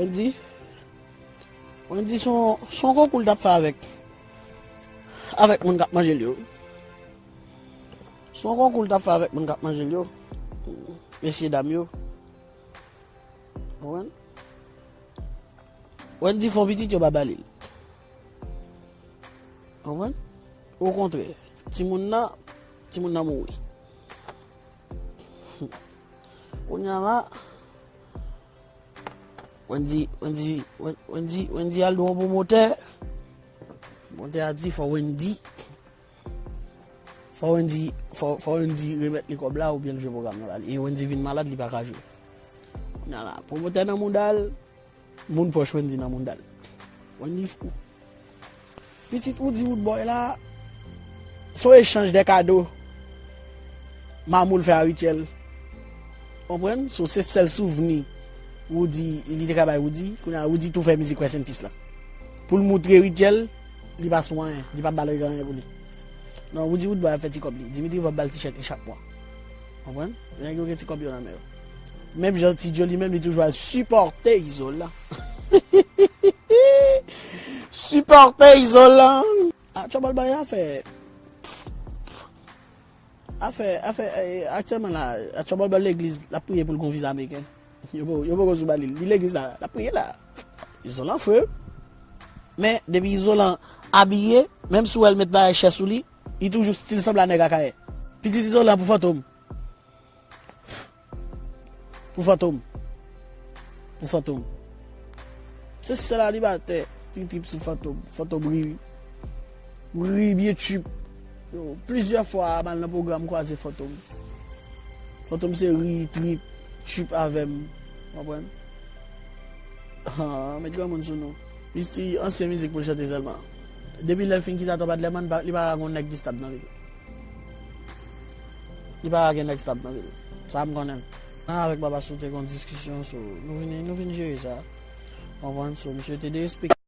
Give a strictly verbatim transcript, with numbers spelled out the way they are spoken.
Di, Wendy se yon, se yon konkou l t ap fè avèk, avèk moun k ap manje l yo. Se yon konkou l t ap fè avèk moun k ap manje l yo. Mesye dam yo. Konprann? Wendy fè yon pitit yo pa ba li l. Konprann? Okontrè, timoun nan, timoun nan mouri. Kounye a la, Wendy, Wendy, Wen- Wendy, Wendy al dwe yon pwomotè. Pwomotè a di fò Wendy, fò Wendy, fò, fò Wendy remèt li kòb la oubyen l jwe pwogram nan ba li. E Wendy vin malad, li pa ka jwe. Kounye a la, pwomotè nan mouda l, moun pwòch Wendy nan mouda l. Wendy fou. Pitit Woody Woodboy la, se yon echanj de kado Mamoul fè a Richel. Konprann? So, se sèl souvni Woody, li te ka bay Woody. Kounye a, Woody tou fè mizik Rest in Peace la. Pou l moutre Richel, li pa sou anyen. Li pa ba l anyen pou li. Non, Woody Woodboy ap fè ti kòb li. Dimitri Vorbe ba l ti chèk li chak mwa. Konprann? Nèg yo gen ti kòb yo nan men yo. Menm jan Ti Joe li menm, li toujou al sipòte Izolan. Sipòte Izolan. A Tchòbòl bay afè. Afè, afè, eh, aktyèlman la, a Tchòbòl bay legliz, l ap priye pou l gon viza ameriken. Yo poko, yo poko sou ba li. Li legliz la, l ap priye la. Izolan fre. Men, depi Izolan abiye, menm si w wè l met bagay chè sou li, li toujou stil sanble a nèg Akayè. Pitit Izolan pou Fantom. Pou Fantom. Pou Fantom. Se sèl animatè ki trip sou Fantom. Fantom ri. Ri byen trip. Yo, plizyè fwa m al nan pwogram kwaze Fantom. Fantom se ri, trip, trip avè m. Konprann? Ah, met granmoun sou nou. Misty, ansyen mizik pou l chante sèlman. Depi lè l fin kite Atò Badlèman, li pa, li pa ka gon nèg ki stab nan vil. Li pa ka gen nèg stab nan vil. Sa m konnen. Mwen avèk Baba Sou te gon diskisyon, so, nou vini, nou vin jere sa. Konprann? So, misye te derespekte